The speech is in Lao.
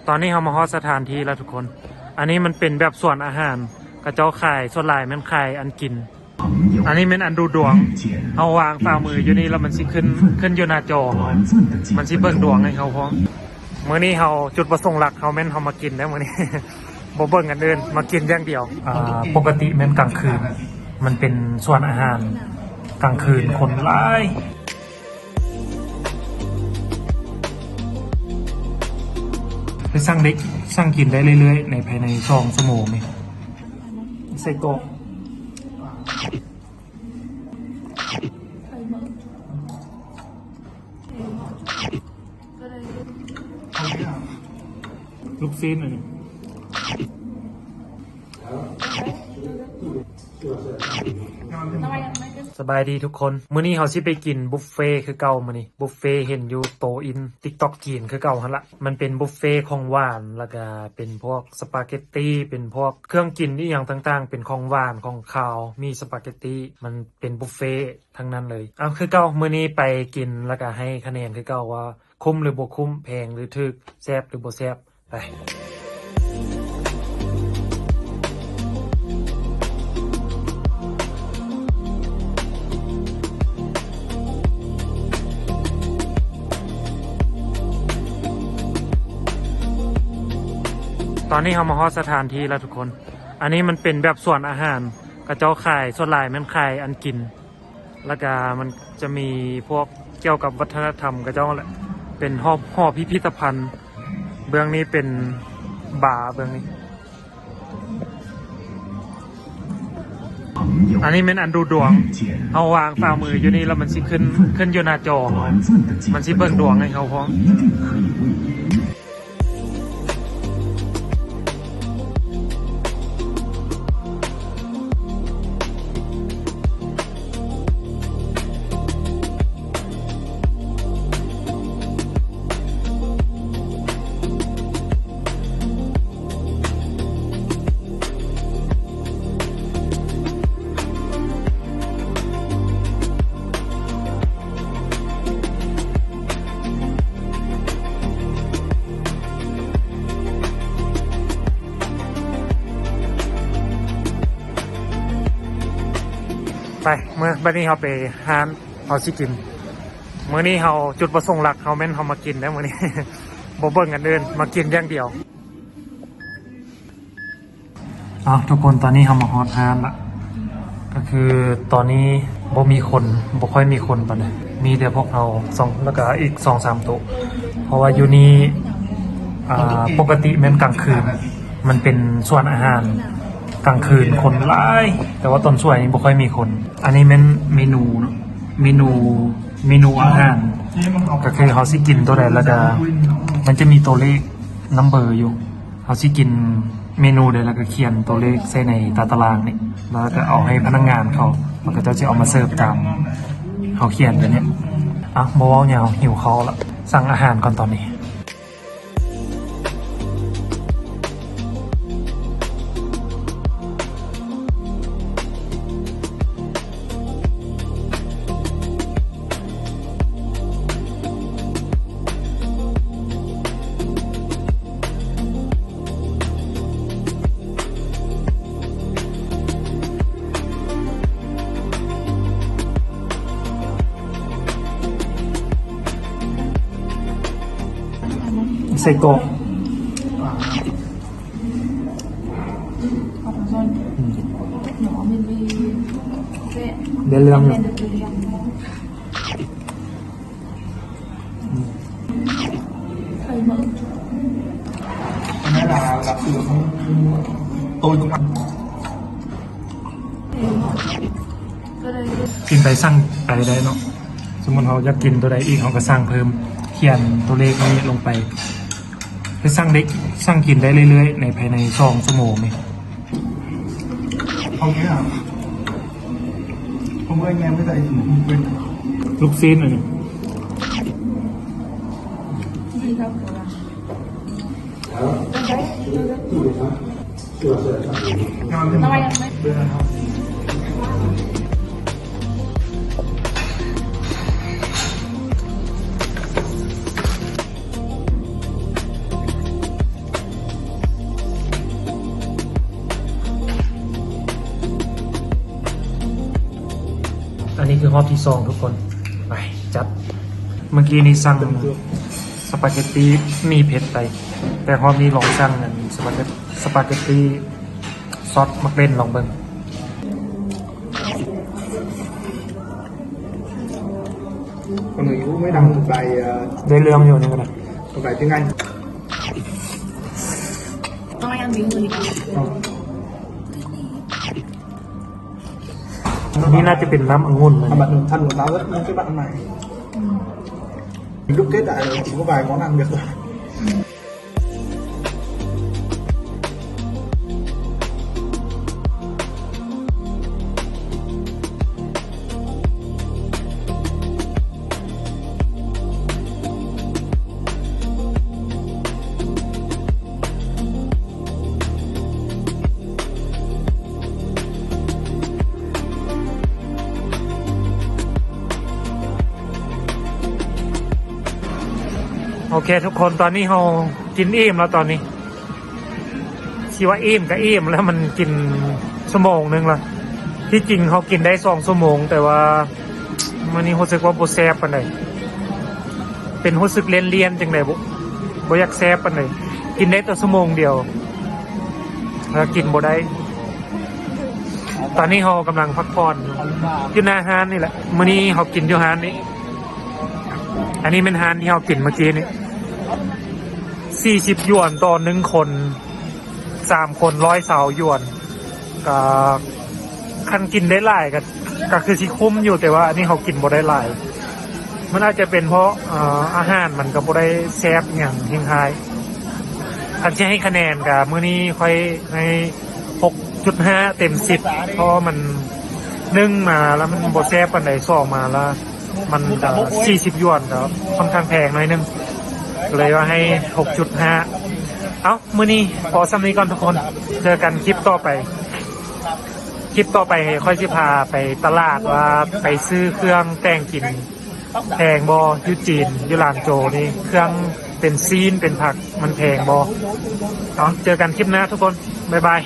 ຕອນນີ້ເຮົາມາຮອດສະຖານທີ່ແລ້ວທຸກຄົນ. ອັນນີ້ມັນເປັນແບບສວນອາຫານ ເຂົາເຈົ້າຂາຍ ສ່ວນຫຼາຍແມ່ນຂາຍອັນກິນ. ອັນນີ້ແມ່ນອັນດູດວງ. ເຮົາວາງຝ່າມືຢູ່ນີ້ ແລ້ວມັນຊິຂຶ້ນ ຂຶ້ນຢູ່ໜ້າຈໍ. ມັນຊິເບິ່ງດວງໃຫ້ເຮົາພ້ອມ. ມື້ນີ້ເຮົາ ຈຸດປະສົງຫຼັກເຮົາແມ່ນເຮົາມາກິນເດີມື້ນີ້. ບໍ່ເບິ່ງອັນອື່ນ ມາກິນຢ່າງດຽວ. ອ່າ ປົກກະຕິແມ່ນກາງຄືນ ມັນເປັນສວນອາຫານກາງຄືນ ຄົນຫຼາຍ. ໄດ້ສັ່ງໄດ້ ສັ່ງກິນໄດ້ເລື້ອຍໆ ໃນພາຍໃນສອງຊົ່ວໂມງນີ້. ໄສ້ກອກ ລູກຊີ້ນອັນນີ້. ສະບາຍດີທຸກຄົນ. ມື້ນີ້ເຮົາຊິໄປກິນບຸບເຟຄືເກົ່າ. ມື້ນີ້ບຸບເຟເຫັນຢູ່ໂຕອິນ TikTok ຈີນຄືເກົ່າຫັ້ນລະ. ມັນເປັນບຸບເຟຂອງຫວານ ແລ້ວກະເປັນພວກສະປາເກັດຕີ ເປັນພວກເຄື່ອງກິນອີ່ຫຍັງຕ່າງໆ ເປັນຂອງຫວານ ຂອງຄາວ ມີສະປາເກັດຕີ ມັນເປັນບຸບເຟທັງນັ້ນເລີຍ. ເອົາ ຄືເກົ່າ ມື້ນີ້ໄປກິນ ແລ້ວກະໃຫ້ຄະແນນຄືເກົ່າວ່າ ຄຸ້ມຫຼືບໍ່ຄຸ້ມ ແພງຫຼືຖືກ ແຊບຫຼືບໍ່ແຊບ. ໄປ. ຕອນນີ້ເຮົາມາຮອດສະຖານທີ່ແລ້ວທຸກຄົນ. ອັນນີ້ມັນເປັນແບບສວນອາຫານ ເຂົາເຈົ້າຂາຍ ສ່ວນຫຼາຍແມ່ນຂາຍອັນກິນ. ແລ້ວກະມັນຈະມີພວກກ່ຽວກັບວັດທະນະທຳເຂົາເຈົ້າແຫຼະ ເປັນຫໍ ຫໍພິພິທະພັນ. ເບື້ອງນີ້ເປັນບາ ເບື້ອງນີ້. ອັນນີ້ແມ່ນອັນດູດວງ. ເຮົາວາງຝ່າມືຢູ່ນີ້ ແລ້ວມັນຊິຂຶ້ນ ຂຶ້ນຢູ່ໜ້າຈໍ. ມັນຊິເບິ່ງດວງໃຫ້ເຮົາພ້ອມ. ໄປ ເມື່ອ ບັດນີ້ເຮົາໄປຮ້ານເຮົາຊິກິນ. ມື້ນີ້ເຮົາ ຈຸດປະສົງຫຼັກເຮົາແມ່ນເຮົາມາກິນເດີມື້ນີ້. ບໍ່ເບິ່ງອັນອື່ນ ມາກິນຢ່າງດຽວ. ເອົາ ທຸກຄົນ ຕອນນີ້ເຮົາມາຮອດຮ້ານລະ ກໍຄືຕອນນີ້ບໍ່ມີຄົນ ບໍ່ຄ່ອຍມີຄົນປານໃດ ມີແຕ່ພວກເຮົາສອງ ແລ້ວກໍອີກສອງສາມໂຕະ. ເພາະວ່າຢູ່ນີ້ ອ່າ ປົກກະຕິແມ່ນກາງຄືນ ມັນເປັນສວນອາຫານກາງຄືນ ຄົນຫຼາຍ ແຕ່ວ່າຕອນສວຍນີ້ບໍ່ຄ່ອຍມີຄົນ. ອັນນີ້ແມ່ນເມນູເນາະ ເມນູ ເມນູອາຫານ ກໍຄືເຮົາຊິກິນໂຕໃດ ແລ້ວກໍມັນຈະມີໂຕເລກ ນຳເບີຢູ່. ເຮົາຊິກິນເມນູໃດ ແລ້ວກໍຂຽນຕົວເລກໃສ່ໃນຕາຕະລາງນີ້ ແລ້ວກໍເອົາໃຫ້ພະນັກງານເຂົາ ແລ້ວເຂົາເຈົ້າຊິເອົາມາເສີບຕາມເຮົາຂຽນຢູ່ນີ້. ອ່ະ ບໍ່ເວົ້າຍາວ ຫິວເຂົ້າລະ ສັ່ງອາຫານກ່ອນຕອນນີ້. ໄສ້ກອກ ອືມ ໄດ້ເລື່ອງຢູ່. ກິນໄປສັ່ງໄປໄດ້ເນາະ. ສົມມຸດເຮົາຢາກກິນຕົວໃດອີກ ເຮົາກໍສັ່ງເພີ່ມ ຂຽນຕົວເລກນີ້ລົງໄປ. ໄດ້ສັ່ງໄດ້ ສັ່ງກິນໄດ້ເລື້ອຍໆ ໃນພາຍໃນສອງຊົ່ວໂມງນີ້. ເອົາແມ່ ເອົາແມ່ ໄດ້ກິນ ລູກຊີ້ນອັນນີ້. ເ ຄືຮອບທີສອງທຸກຄົນ ໄປຈັດ. ເມື່ອກີ້ນີ້ສັ່ງສະປາເກັດຕີໝີ່ເຜັດໄປ ແຕ່ຮອບນີ້ລອງສັ່ງອັນສະປາເກັດ ສະປາເກັດຕີຊອດໝາກເບັນລອງເບິ່ງ. คนอื่นรู้ไม่ดัง ได ໄດ້ເລື່ອງຢູ່ນີ້ກໍໄດ້ ได ທີ່ໄງ นี่น่าจะเป็นน้ำองุ่นนะ ทำแบบหนึ่ง ทำหมดแล้ว แล้วมันก็แบบใหม่ ลูกเกดอะ ผมก็ไปมองนั่งเดียว ໂອເຄທຸກຄົນ ຕອນນີ້ເຮົາກິນອີ່ມແລ້ວຕອນນີ້ ຊິວ່າອີ່ມກໍອີ່ມແລ້ວ ມັນກິນຊົ່ວໂມງໜຶ່ງລະ. ທີ່ຈິງເຮົາກິນໄດ້ສອງຊົ່ວໂມງ ແຕ່ວ່າມື້ນີ້ຮູ້ສຶກວ່າບໍ່ແຊບປານໃດ ເປັນຮູ້ສຶກລຽນໆ ຈັ່ງໃດບໍ່ ບໍ່ຢາກແຊບປານໃດ ກິນໄດ້ແຕ່ຊົ່ວໂມງດຽວ ແລ້ວກິນບໍ່ໄດ້. ຕອນນີ້ເຮົາກຳລັງພັກຜ່ອນຢູ່ ຢູ່ໜ້າຮ້ານນີ້ແຫຼະ ມື້ນີ້ເຮົາກິນຢູ່ຮ້ານນີ້. ອັນນີ້ແມ່ນຮ້ານທີ່ເຮົາກິນເມື່ອກີ້ນີ້ ສີ່ສິບຢວນຕໍ່ໜຶ່ງຄົນ ສາມຄົນ ຮ້ອຍຊາວຢວນ ກໍ ຄັນກິນໄດ້ຫຼາຍກໍ ກໍຄືຊິຄຸ້ມຢູ່ ແຕ່ວ່າອັນນີ້ເຮົາກິນບໍ່ໄດ້ຫຼາຍ ມັນອາດຈະເປັນເພາະ ເອີ ອາຫານມັນກໍບໍ່ໄດ້ແຊບຫຍັງແຮງຮ້າຍ. ຄັນຊິໃຫ້ຄະແນນກໍມື້ນີ້ຂ້ອຍໃຫ້ຫົກຈຸດຫ້າເຕັມສິບ ເພາະວ່າມັນ ໜຶ່ງມາແລ້ວມັນບໍ່ແຊບປານໃດ ສອງມາແລ້ວມັນກໍສີ່ສິບຢວນ ກໍຄ່ອນຂ້າງແພງໜ້ອຍໜຶ່ງ ກໍເລີຍວ່າໃຫ້ຫົກຈຸດຫ້າ. ເອົ້າ ມື້ນີ້ພໍສ່ຳນີ້ກ່ອນທຸກຄົນ ເຈີກັນຄລິບຕໍ່ໄປ. ຄລິບຕໍ່ໄປຂ້ອຍຊິພາໄປຕະຫຼາດ ວ່າໄປຊື້ເຄື່ອງແຕ່ງກິນແພງບໍ່ ຢູ່ຈີນ ຢູ່ຫຼານໂຈນີ້ ເຄື່ອງເປັນຊີ້ນເປັນຜັກມັນແພງບໍ່. ເອົາ ເຈີກັນຄລິບໜ້າທຸກຄົນ ບາຍບາຍ.